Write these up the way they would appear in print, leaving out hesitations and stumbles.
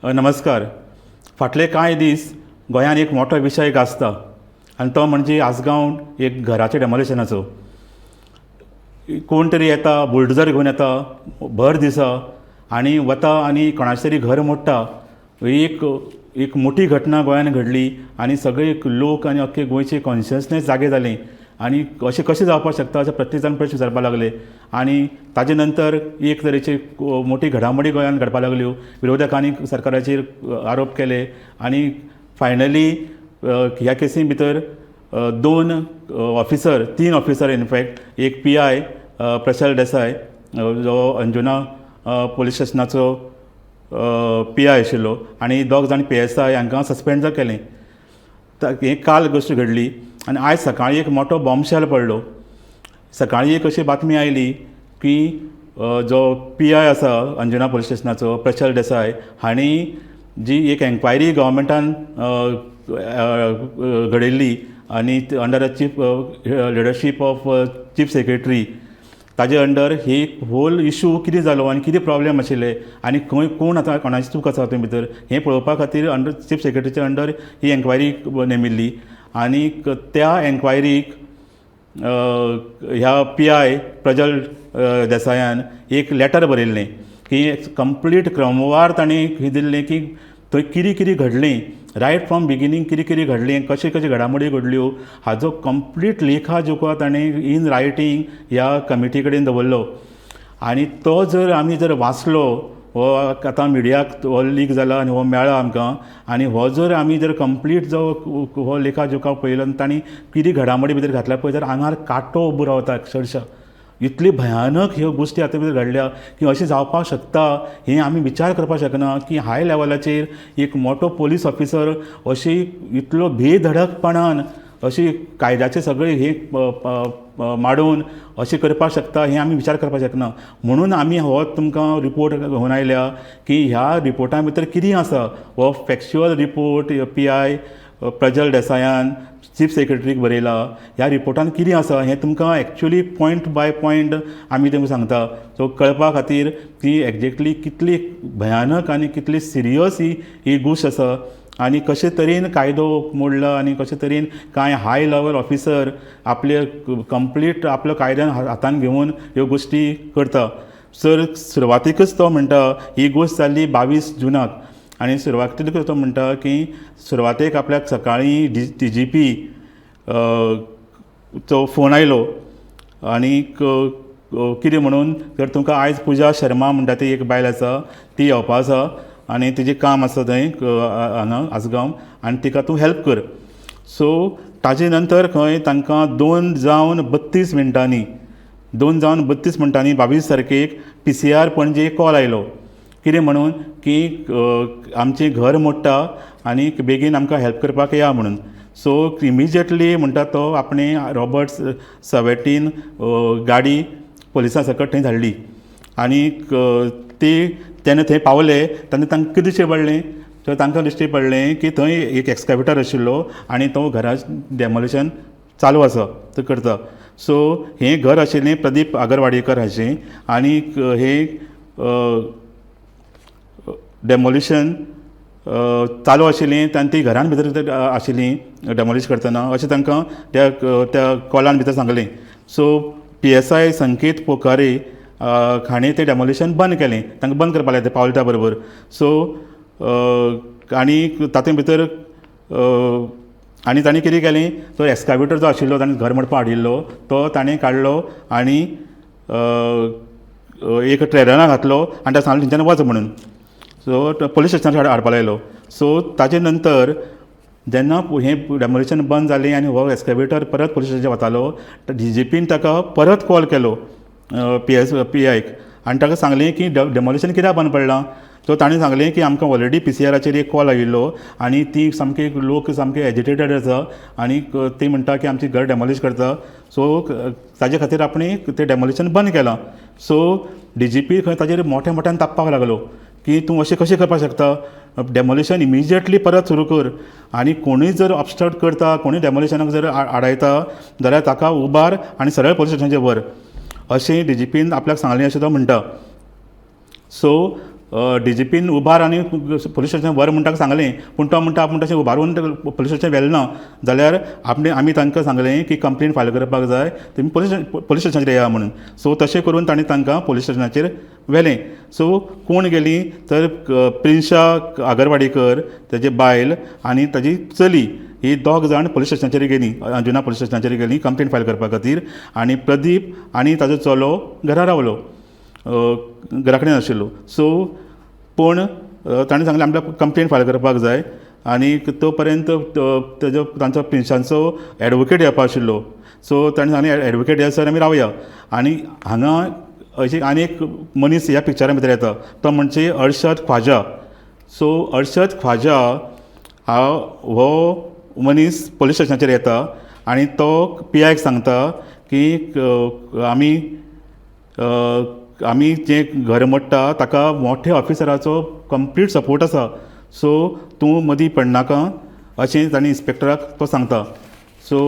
नमस्कार. फाटले कांय दीस गोंयांत एक मोठो विशय गाजता आनी तो म्हणजे आसगांव एक घराच्या डेमोलिशनाचो. कोण तरी येता, बुलडोजर घेवन येता भर दिसा आनी वता आनी कोणाचें तरी घर मोडटा. एक एक मोठी घटना गोंयांत घडली आनी सगळे लोक आनी अख्खे गोंयचे कॉन्शियसनेस जागे जालें आनी अशें कशें जावपाक शकता, अशें प्रत्येक जाण प्रश्न विचारपाक लागले. आनी ताजे नंतर एक तरेची मोठी घडामोडी गोंयांत घडपाक लागल्यो. विरोधकांनी सरकाराचेर आरोप केले आनी फायनली ह्या केसी भितर दोन ऑफिसर, तीन ऑफिसर इनफॅक्ट, एक पी I Prashal Desai जो अंजुना पुलीस स्टेशनाचो पी I आशिल्लो आनी दोग जाण पी एस I हांकां सस्पेंड केलें. हें काल गोश्ट घडली आनी आयज सकाळीं एक मोठो बॉम्बशेल पडलो. सकाळीं एक अशी बातमी आयली की जो पी I आसा अंजुना पुलीस स्टेशनाचो प्रशल देसाय हांणी जी एक एन्क्वायरी गव्हर्मेंटान घडयल्ली आनी under the chief leadership of chief secretary, ताजे अंडर ही होल इशू कितें जालो आनी कितें प्रॉब्लेम आशिल्ले आनी खंय कोण आतां कोणाची चूक आसा तातूंत भितर हें पळोवपा खातीर अंडर चीफ सेक्रेटरीच्या अंडर ही एन्क्वायरी नेमिल्ली. आनीक त्या एन्क्वायरीक ह्या पी I Prajal देसायान एक लेटर बरयल्लें की कंप्लीट क्रमवार तांणी हें दिल्लें की थंय कितें कितें घडलें, रायट फ्रॉम बिगिनींग कितें कितें घडलें, कशें कशें घडामोडी घडल्यो, हाजो कंप्लीट लेखा जोखा ताणें इन रायटींग ह्या कमिटी कडेन दवरलो. आनी तो जर आमी जर वाचलो, हो आतां मिडियाक हो लीक जाला आनी हो मेळ्ळा आमकां, आनी हो जर आमी जर कंप्लीट जो हो लेखा जोखा पळयलो आनी तांणी कितें घडामोडी भितर घातल्या पळय जाल्यार आंगार कांटो उबो रावता. अक्षरशा इतली भयानक ह्यो गोश्टी आतां भितर घडल्या की अशें जावपाक शकता हें आमी विचार करपाक शकना की हाय लेवलाचेर एक मोठो पोलीस ऑफिसर अशी इतलो बेधडकपणान अशी कायद्याचे सगळे हे माडोवन अशें करपाक शकता हें आमी विचार करपाक शकना. म्हणून आमी हो तुमकां रिपोर्ट घेवन आयल्या की ह्या रिपोर्टा भितर कितें आसा. हो factual report P I Prajal देसायान चीफ सेक्रेटरीक बरयला. ह्या रिपोर्टान कितें आसा हें तुमकां एक्चुली पॉयंट बाय पॉयंट आमी तुमकां सांगता. सो कळपा खातीर ती एक्जेक्टली कितली भयानक आनी कितली सिरियस ही ही गोश्ट आसा आनी कशे तरेन कायदो मोडला आनी कशे तरेन कांय हाय लेवल ऑफिसर आपले कंप्लीट आपलो कायद्यान हातान घेवन ह्यो गोश्टी करता. सर, सुरवातीकच तो म्हणटा, ही गोश्ट जाल्ली 22 जुनाक आनी सुरवातीकच तो म्हणटा की सुरवातेक आपल्याक सकाळीं डी जी पी चो फोन आयलो आनीक कितें म्हणून तर तुमकां आयज पुजा शर्मा म्हणटा ती एक बायल आसा, ती येवपा आसा आनी तिजें काम आसा थंय हांगा आसगांव आनी तिका तूं हेल्प कर. सो ताजे नंतर खंय तांकां 2 जावन 32 मिनटांनी, 2 जावन 32 मिनटांनी 22 तारखेक P C R Panaji call आयलो. कितें म्हणून की आमचें घर मोडटा आनी बेगीन आमकां हेल्प करपाक या म्हणून. सो इमिजिएटली म्हणटा तो आपणें रॉबर्ट्स 17 गाडी पोलिसां सकट थंय धाडली. आनीक ती तेन्ना थंय पावले तेन्ना तांकां कितें दिश्टी पडलें, तर तांकां दिश्टी पडलें की थंय एक एक्सकॅवेटर आशिल्लो आनी तो घरा डेमोलिशन चालू आसा, तो करता. सो हें घर आशिल्लें प्रदीप आगरवाडीकर हाचें आनीक हें डेमोलिशन चालू आशिल्लें आनी ती घरान भितर आशिल्लीं डेमोलिश करतना अशें तांकां त्या त्या कॉलान भितर सांगलें. सो पी एस I संकेत पोकारे हांणी तें डेमोलिशन बंद केलें, तांकां बंद करपाक लायलें पावले त्या बरोबर. सो आनी तातूंत भितर आनी तांणी कितें केलें, तो एक्सकावेटर जो आशिल्लो ताणें घर मोडपाक हाडिल्लो तो ताणें काडलो आनी एक ट्रेलरान घातलो आनी ताका सांगलें थंयच्यान वच म्हणून. सो पोलीस स्टेशनार हाडपाक लायलो. सो ताजे नंतर जेन्ना हें डेमोलिशन बंद जालें आनी हो एक्सकॅवेटर परत पोलीस स्टेशनार वतालो, डी जी पीन ताका परत कॉल केलो पी एस पी आयक आनी ताका सांगलें की डेमोलिशन कित्याक बंद पडलां? सो ताणें सांगलें की आमकां ऑलरेडी पी सी आराचेर एक कॉल आयिल्लो आनी ती सामकी लोक सामके एजिटेटेड आसा आनी ती म्हणटा की आमचें घर डेमोलिश करता. सो ताजे खातीर आपणें तें डेमोलिशन बंद केलां. सो डी जी पी खंय ताजेर मोठ्या मोठ्यान तापपाक लागलो की तूं अशें कशें करपाक शकता, डेमोलिशन इमिजिएटली परत सुरू कर आनी कोणूय जर ऑबस्ट्रक्ट करता, कोणूय डेमोलिशनाक जर आडायता जाल्यार ताका उबार आनी सरळ पोलीस स्टेशनाचेर व्हर, अशें डी जी पीन आपल्याक सांगलें अशें तो म्हणटा. सो डीजीपीन उबार आनी पुलीस स्टेशन व्हर म्हूण ताका सांगलें, पूण तो म्हणटा आपूण तशें उबारून पुलीस स्टेशन व्हेलें ना जाल्यार आपणे आमी तांकां सांगलें की कंप्लेन फायल करपाक जाय, तुमी पुलीस स्टेशनाचेर येया म्हणून. सो तशें करून तांणी तांकां पुलीस स्टेशनाचेर व्हेलें. सो कोण गेलीं तर प्रिन्शा आगरवाडीकर, तेजी बायल आनी ताजी चली, ही दोग जाण पुलीस स्टेशनाचेर गेलीं, अंजुना पुलीस स्टेशनाचेर गेलीं कंप्लेन फायल करपा खातीर. आनी प्रदीप आनी ताजो चलो घरा रावलो, घरा कडेन आशिल्लो. सो पूण ताणें सांगलें आमकां कंप्लेन फायल करपाक जाय आनी तो पर्यंत तेजो तांचो प्रिन्साचो एडवोकेट येवपा आशिल्लो. सो ताणें सांगलें एडवोकेट येसर आमी रावया. आनी हांगा अशी आनी एक मनीस ह्या पिक्चरा भितर येता तो म्हणजे अर्शद ख्वाजा. सो अर्शद ख्वाजा हा हो मनीस पुलीस स्टेशनाचेर येता आनी तो पी आयक सांगता की आमी आमी जें घर मोडटा ताका मोठ्या ऑफिसराचो कंप्लीट सपोर्ट आसा, सो तूं मदीं पडनाका अशें तांणी इन्स्पेक्टराक तो सांगता. सो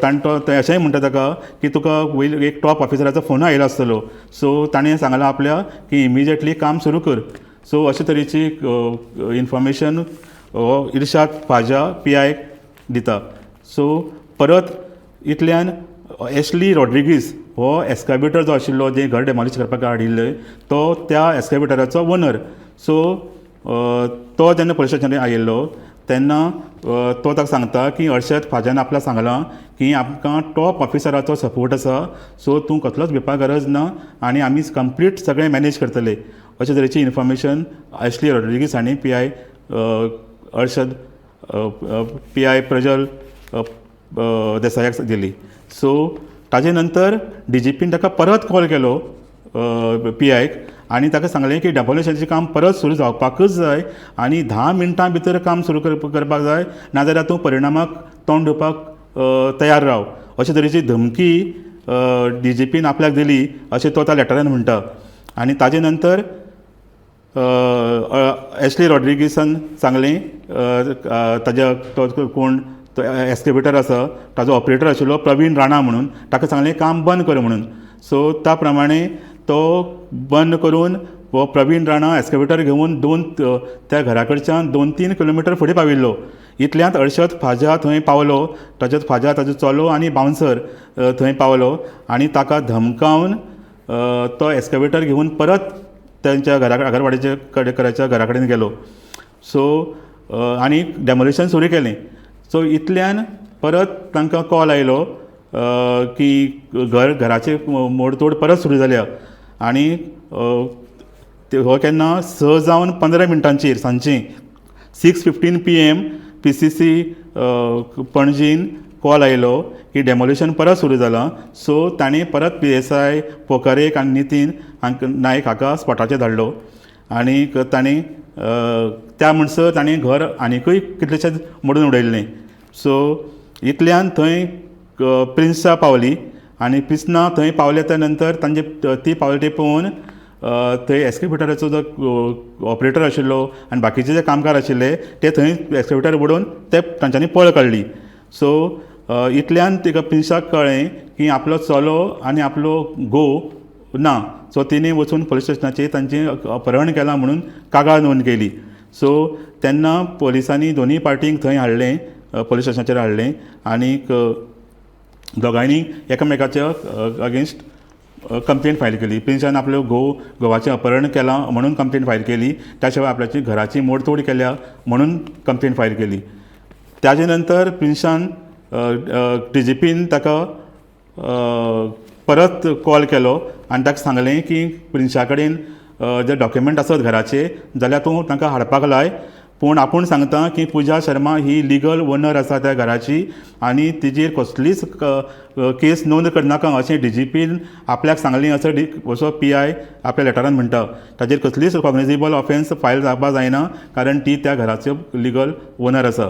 ताणें तो अशेंय म्हणटा ताका की तुका वयलो एक टॉप ऑफिसराचो फोन आयलो आसतलो, सो ताणें सांगलां आपल्या की इमिजिएटली काम सुरू कर. सो अशे तरेची इन्फॉर्मेशन हो इर्शाद ख्वाजा पी आयक दिता. सो परत इतल्यान एशली रॉड्रिगीस हो एस्कावेटर जो आशिल्लो जें घर डेमोलिश करपाक हाडिल्लें तो त्या एस्कावेटराचो ओनर. सो तो जेन्ना पुलीस स्टेशनार आयिल्लो तेन्ना तो ताका सांगता की अर्शद ख्वाजान आपल्याक सांगलां की आमकां टॉप ऑफिसराचो सपोर्ट आसा, सो तूं कसलोच भिवपा गरज ना आनी आमी कंप्लीट सगळें मॅनेज करतले, अशे तरेची इन्फॉर्मेशन एशली रॉड्रिगीस हांणी P I Arshad P I Prajal देसायाक दिली. सो ताजे नंतर डीजीपीन ताका परत कॉल केलो पी आयक आनी ताका सांगलें की डेमोलिशनाचें काम परत सुरू जावपाकच जाय आनी 10 मिनटां भितर काम सुरू करपाक जाय, नाजाल्यार तूं परिणामाक तोंड दिवपाक तयार राव, अशे तरेची धमकी डीजीपीन आपल्याक दिली अशें तो त्या लेटरान म्हणटा. आनी ताजे नंतर एशली रॉड्रिगीसान सांगलें ताज्या तो कोण तो एस्केवेटर आसा ताजो ऑपरेटर आशिल्लो प्रवीण राणा म्हणून, ताका सांगलें काम बंद कर म्हणून. सो त्या प्रमाणे तो बंद करून हो प्रवीण राणा एस्केवेटर घेवन त्या घरा कडच्यान 2-3 किलोमिटर फुडें पाविल्लो. इतल्यांत अर्शद ख्वाजा थंय पावलो, ताचो ख्वाजा ताजो चलो आनी बाउन्सर थंय पावलो आनी ताका धमकावन तो एस्केवेटर घेवन परत तांच्या घरा आगरवाडीच्या कडेन घरा कडेन गेलो. सो आनी डेमोलिशन सुरू केलें. सो इतल्यान परत तांकां कॉल आयलो की घराचे मोडतोड परत सुरू जाल्या आनी हो केन्ना 6 जावन 15 मिनटांचेर सांजचें 6:15 PM PCC पणजीन कॉल आयलो की डेमोलिशन परत सुरू जालां. सो तांणी परत PSI पोकारेक आनी नितीन हांकां नायक हाका स्पॉटाचेर धाडलो आनी तांणी त्या म्हणसर तांणी घर आनिकूय कितलेशेच मोडून उडयल्लें. सो इतल्यान थंय प्रिन्सा पावली आनी प्रिन्सा थंय पावले त्या नंतर तांचे ती पावली ती पळोवन थंय एस्केवेटराचो जो ऑपरेटर आशिल्लो आनी बाकीचे जे कामगार आशिल्ले ते थंय एस्केवेटर उडोवन ते तांच्यांनी पळ काडली. सो इतल्यान तिका प्रिन्साक कळ्ळें की आपलो चलो आनी आपलो घोव ना. सो तिणें वचून पुलीस स्टेशनाचेर तांचें अपहरण केलां म्हणून कागाळ नोंद केली. सो तेन्ना पोलिसांनी दोनूय पार्टींक थंय हाडलें, पुलीस स्टेशनाचेर हाडलें आनीक दोगांयनी एकामेकाच्या अगेन्स्ट कंप्लेन फायल केली. प्रिन्सान आपलो घोवाचें अपहरण केलां म्हणून कंप्लेन फायल केली, त्या शिवाय आपल्याची घराची मोडतोड केल्या म्हणून कंप्लेन फायल केली. ताजे नंतर प्रिन्सान डीजीपीन ताका परत कॉल केलो आनी ताका सांगलें की प्रिन्सा कडेन जे डॉक्युमेंट आसत घराचे जाल्यार तूं तांकां हाडपाक लाय, पूण आपूण सांगता की पुजा शर्मा ही लिगल ओनर आसा त्या घराची आनी तिजेर कसलीच केस नोंद करनाका अशें डीजीपीन आपल्याक सांगलें असो पी I आपल्या लेटरान म्हणटा. ताजेर कसलीच कॉग्निजेबल ऑफेन्स फायल जावपाक जायना कारण ती त्या घराचो लिगल ओनर आसा.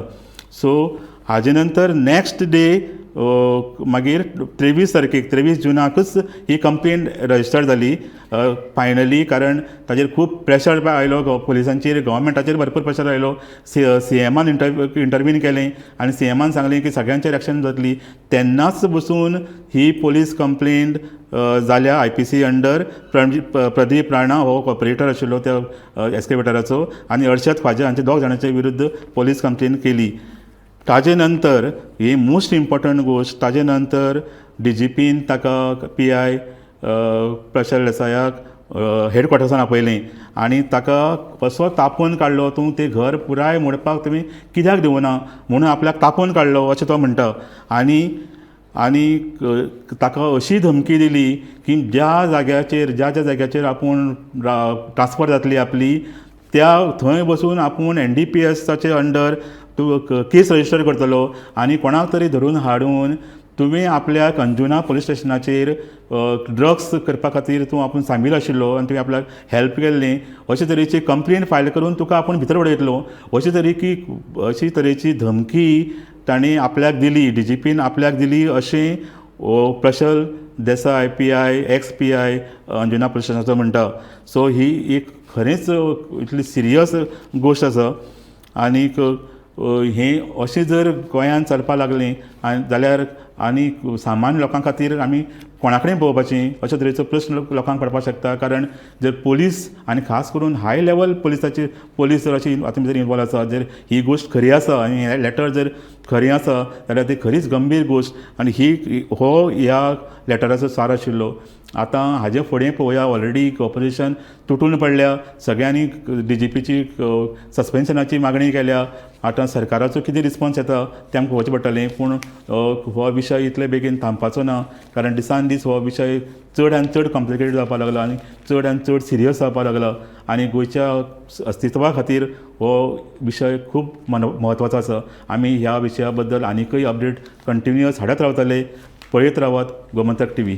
सो हाजे नंतर नॅक्स्ट डे मागीर 23 तारखेक 23 जुनाकच ही कंप्लेन रजिस्टर जाली फायनली, कारण ताजेर खूब प्रेशर आयलो पुलिसांचेर, गव्हर्मेंटाचेर भरपूर प्रेशर आयलो. सीएमान इंटरवीन केलें आनी सीएमान सांगलें की सगळ्यांचेर एक्शन जातली. तेन्नाच बसून ही पोलीस कंप्लेन जाल्या आयपीसी अंडर. प्रदीप राणा हो ऑपरेटर आशिल्लो त्या एक्सकेवेटराचो आनी अर्शद ख्वाजा हांचे दोग जाणांचे विरुद्ध पोलीस कंप्लेन केली. ताजे नंतर ही मोस्ट इम्पोर्टंट गोश्ट, ताजे नंतर डीजीपीन ताका पीआय प्रशल देसायाक हेडक्वॉर्टर्सान आपयलें आनी ताका कसो तापोवन काडलो, तूं तें घर पुराय मोडपाक तुमी कित्याक दिवना म्हणून आपल्याक तापोवन काडलो अशें तो म्हणटा. आनी आनी ताका अशी धमकी दिली की ज्या जाग्याचेर ज्या ज्या जाग्याचेर आपूण ट्रान्सफर जातली आपली त्या थंय बसून आपूण एनडीपीएसाचे अंडर तूं केस रजिस्टर करतलो आनी कोणाक तरी धरून हाडून तुवें आपल्या अंजुना पुलीस स्टेशनाचेर ड्रग्स करपा खातीर तूं आपूण सामील आशिल्लो आनी तुवें आपल्याक हेल्प केल्ली अशे तरेची कंप्लेन फायल करून तुका आपूण भितर उडयतलो अशी तरेची धमकी तांणी आपल्याक दिली, डीजीपीन आपल्याक दिली अशें Prashal Desai PI ex PI Anjuna police स्टेशनाचो म्हणटा. सो ही एक खरेंच इतली सिरियस गोश्ट आसा. आनीक हें अशें जर गोंयांत चलपाक लागलें आनी जाल्यार आनी सामान्य लोकां खातीर आमी कोणा कडेन पळोवपाचें अशे तरेचो प्रस्न लोकांक पडपाक शकता. कारण जर पोलीस आनी खास करून हाय लेवल पोलिसाचे पोलीस जर अशी हातूंत भितर इनवॉल्व आसा, जर ही गोश्ट खरी आसा आनी हें लेटर जर खरें आसा जाल्यार ती खरीच गंभीर गोश्ट आनी ही हो ह्या लेटराचो सार आशिल्लो. आतां हाजे फुडें पळोवया, ऑलरेडी ऑपोजिशन तुटून पडल्या, सगळ्यांनी डीजीपीची सस्पेन्शनाची मागणी केल्या. आतां सरकाराचो कितें रिस्पोन्स येता तें आमकां पळोवचें पडटलें. पूण हो विशय इतले बेगीन थांबपाचो ना, कारण दिसान दीस हो विशय चड आनी चड कॉम्प्लिकेटेड जावपाक लागला आनी चड आनी चड सिरियस जावपाक लागला आनी गोंयच्या अस्तित्वा खातीर हो विशय खूब म्हत्वाचो आसा. आमी ह्या विशया बद्दल आनीकय अपडेट कंटिन्युअस हाडत रावतले. पळयत रावात गोमंतक टीव्ही.